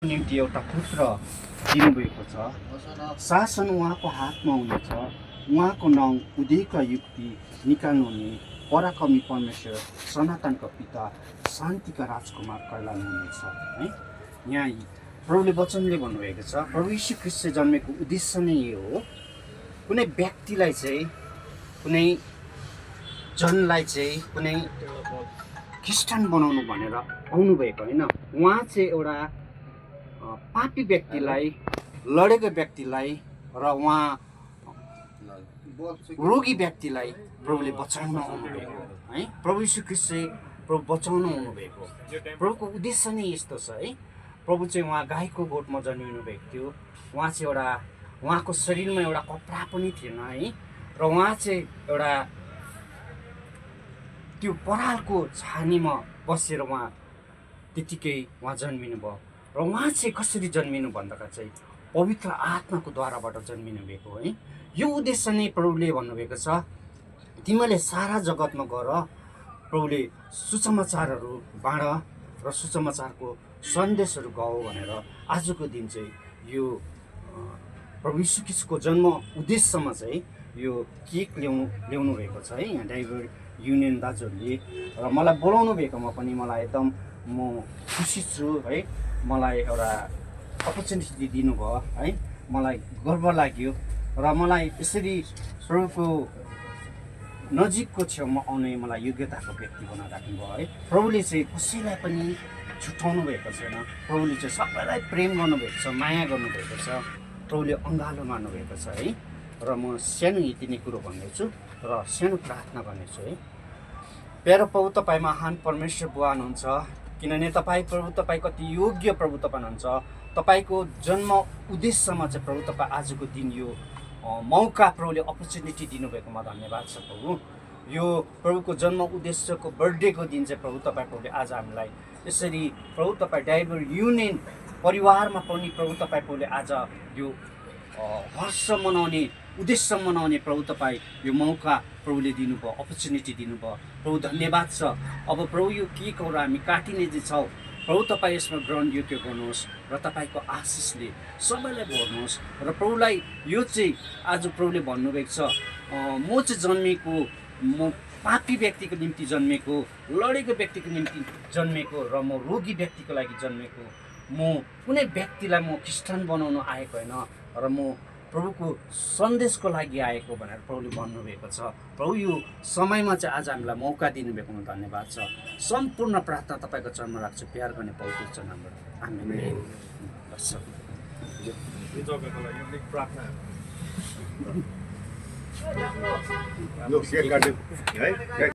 निम्ति एउटा पुत्र दिनुभएको छ। शासन उहाँको हातमा हुनेछ। उहाँको नाउँ उदयका युक्ति निकाल्नुहुने पराक्रमी परमेश्वर सनातनका पिता शान्तिका राजकुमार कहलाउनु हुनेछ है। यहाँ प्रभुले वचनले भन्नुभएको छ, प्रभु यीशु ख्रीष्ट जन्मेको उद्देश्य नै यो हो। कुनै व्यक्तिलाई चाहिँ, कुनै जनलाई चाहिँ कुनै ख्रिस्टान बनाउनु भनेर आउनुभएको होइन। उहाँ चाहिँ एउटा पापी व्यक्तिलाई, लडेको व्यक्तिलाई र उहाँ रोगी व्यक्तिलाई प्रभुले बचाउन आउनुभएको है। प्रभु यीशु ख्रीष्ट चाहिँ प्रभु बचाउन आउनुभएको। प्रभुको उद्देश्य नै यस्तो छ है। प्रभु चाहिँ उहाँ गाईको गोठमा जन्मिनु भएको थियो। उहाँ चाहिँ एउटा, उहाँको शरीरमा एउटा कपडा पनि थिएन है। र उहाँ चाहिँ एउटा त्यो परालको छानीमा बसेर उहाँ त्यतिकै उहाँ जन्मिनु भयो। र उहाँ चाहिँ कसरी जन्मिनु भन्दाका चाहिँ पवित्र आत्माको द्वाराबाट जन्मिनु भएको है। यो उद्देश्य नै प्रभुले भन्नुभएको छ, तिमीले सारा जगतमा गएर प्रभुले सुसमाचारहरू बाँड र सुसमाचारको सन्देशहरू गाऊ भनेर आजको दिन चाहिँ यो प्रभु यीशु ख्रीष्टको जन्म उद्देश्यमा चाहिँ यो केक ल्याउनु भएको छ है। यहाँ ड्राइभर युनियन दाजुहरूले र मलाई बोलाउनु भएकोमा पनि मलाई एकदम म खुसी छु है। मलाई एउटा अपर्च्युनिटी दिनुभयो है। मलाई गर्व लाग्यो र मलाई यसरी प्रभुको नजिकको छेउमा आउने मलाई योग्यताको व्यक्ति बनाइराख्नु भयो है। प्रभुले चाहिँ कसैलाई पनि छुट्याउनु भएको छैन। प्रभुले चाहिँ सबैलाई प्रेम गर्नुभएको छ, माया गर्नुभएको छ। प्रभुले अँगालो मार्नुभएको छ है। र म सानो यति नै कुरो भन्दैछु र सानो प्रार्थना गर्नेछु है। प्यारो प्रभु, तपाईँ महान परमेश्वर बुवा हुनुहुन्छ, किनभने तपाईँ प्रभु, तपाईँ कति योग्य प्रभु तपाईँ हुनुहुन्छ। तपाईँको जन्म उद्देश्यमा चाहिँ प्रभु तपाईँ आजको दिन यो मौका प्रभुले अपर्च्युनिटी दिनुभएकोमा धन्यवाद छ प्रभु। यो प्रभुको जन्म उद्देश्यको बर्थडेको दिन चाहिँ प्रभु प्रभुले आज हामीलाई यसरी प्रभु तपाईँ ड्राइभर युनियन परिवारमा पनि प्रभु प्रभुले आज यो हर्ष मनाउने, उद्देश्य मनाउने प्रभु तपाईँ यो मौका प्रभुले दिनुभयो, अपर्च्युनिटी दिनुभयो। प्रभु धन्यवाद छ। अब प्रभु यो केकहरू हामी काटिने चाहिँ छौँ प्रभु तपाईँ यसमा ग्रहण योग्य गर्नुहोस् र तपाईँको आशिषले सबैलाई भर्नुहोस्। र प्रभुलाई यो चाहिँ आज प्रभुले भन्नुभएको छ, म चाहिँ जन्मेको, म पापी व्यक्तिको निम्ति जन्मेको, लडेको व्यक्तिको निम्ति जन्मेको र म रोगी व्यक्तिको लागि जन्मेको। म कुनै व्यक्तिलाई म ख्रिस्टान बनाउनु आएको होइन र म प्रभुको सन्देशको लागि आएको भनेर प्रभुले भन्नुभएको छ। प्रभु यो समयमा चाहिँ आज हामीलाई मौका दिनुभएकोमा धन्यवाद छ। सम्पूर्ण प्रार्थना तपाईँको चरणमा राख्छु, प्यार गर्ने पवित्र चरणबाट। आमेन। बस यो जग्गाको लागि अलिक प्रार्थना है।